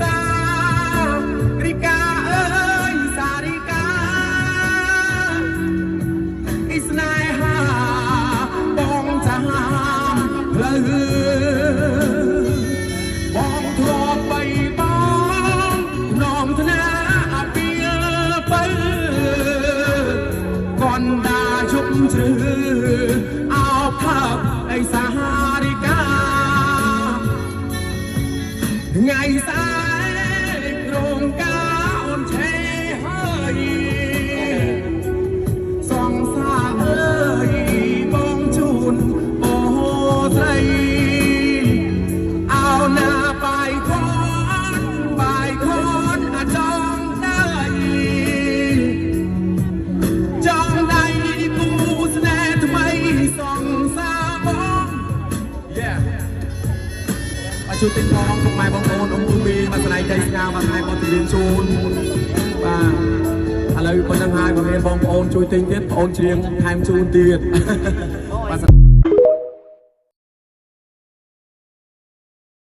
សារិកាអើយសារិកាអ៊ីស្នេហាបងចាំផ្លូវបងធ្លាប់បីបងនំថ្នាពីទៅកណ្ដាជុំជ្រឺអោបថើបអីសារិកាថ្ងៃស្អែករោងការអូនឆេហើយសងសាអើយបងជូនបងស្រីអោណាបាយខនបាយខនអាចងដៃចងដៃគូស្នេហ៍ថ្មីសងសាបង Yeah ជួយទិញផងពុកម៉ែបងប្អូនអ៊ំពូមីមកស្នេហ៍ใจស្ងាមកស្នេហ៍បងជំរាបជូនបាទឥឡូវប៉ុណ្្នឹងហើយបើមានបងប្អូនជួយទិញទៀតបងប្អូនច្រៀងថែមជូនទៀតបាទ។